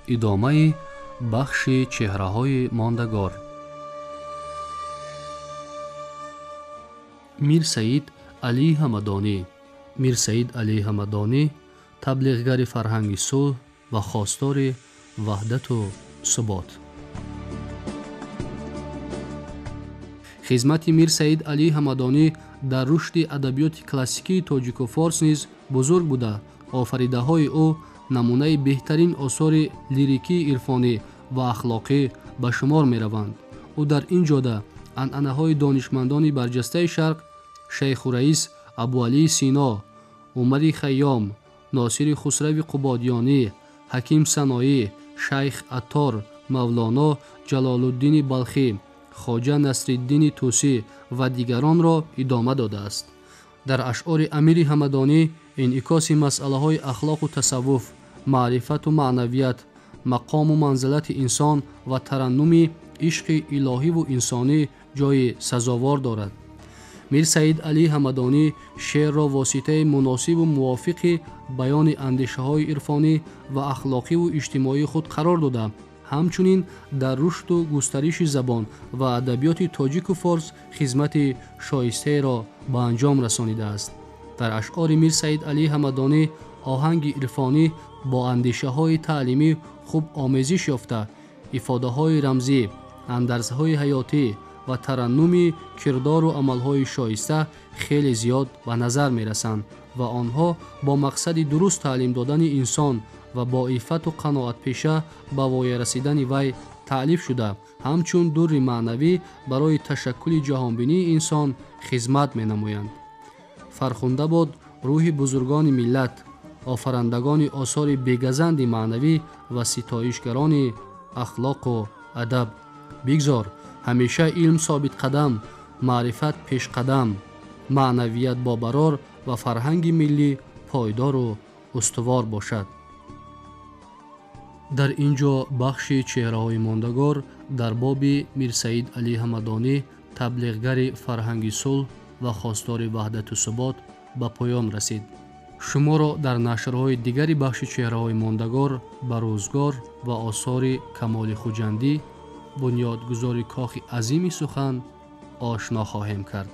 Идомаи бахши чеҳраҳои мондагор. Мирсаид Алӣ Ҳамадонӣ. Мирсаид Алӣ Ҳамадонӣ таблиғгари фарҳанги сулҳ ва хостори ваҳдату субот. Хизмати Мирсаид Алӣ Ҳамадонӣ дар рушди адабиёти классикии тоҷику форс низ бузург буда, офаридаҳои ӯ намунаи беҳтарин осори лирикии ирфонӣ ва ахлоқӣ ба шумор мераванд. Ӯ дар ин ҷода анъанаҳои донишмандони барҷастаи шарқ Шайху Раис Абуалии Сино, Умари Хайём, Носири Хусрави Қубодиёнӣ, Ҳаким Саноӣ, Шайх Аттор, Мавлоно Ҷалолуддини Балхӣ, Хоҷа Насриддини Тӯсӣ ва дигаронро идома додааст. Дар ашъори Амири Ҳамадонӣ инъикоси масъалаҳои ахлоқу тасаввуф, маърифату маънавият, мақому манзилати инсон ва тараннуми ишқи илоҳиву инсонӣ ҷойи сазовор дорад. Мирсаид Алӣ Ҳамадонӣ шеърро воситаи муносибу мувофиқи баёни андешаҳои ирфонӣ ва ахлоқиву иҷтимоии худ қарор дода, ҳамчунин дар рушду густариши забон ва адабиёти тоҷику форс хизмати шоистаеро ба анҷом расонидааст. Дар ашъори Мирсаид Алӣ Ҳамадонӣ оҳанги ирфонӣ бо андешаҳои таълимӣ хуб омезиш ёфта, ифодаҳои рамзӣ, андарзҳои ҳаётӣ ва тараннуми кирдору амалҳои шоиста хеле зиёд ба назар мерасанд ва онҳо бо мақсади дуруст таълим додани инсон ва бо иффату қаноатпеша ба воя расидани вай таълиф шуда, ҳамчун дурри маънавӣ барои ташаккули ҷаҳонбинии инсон хизмат менамоянд. Фархунда бод рӯҳи бузургони миллат, офарандагони осори бегазанди маънавӣ ва ситоишгарони ахлоқу адаб. Бигзор ҳамеша илм собитқадам, маърифат пешқадам, маънавият бобарор ва фарҳанги миллӣ пойдору устувор бошад. Дар ин ҷо бахши чеҳраҳои мондагор дар боби Мирсаид Алӣ Ҳамадонӣ, таблиғгари фарҳанги сулҳ ва хостори ваҳдату субот ба поён расид. Шуморо дар нашрҳои дигари бахши чеҳраҳои мондагор ба рӯзгор ва осори Камоли Хуҷандӣ, бунёдгузори кохи азими сухан, ошно хоҳем кард.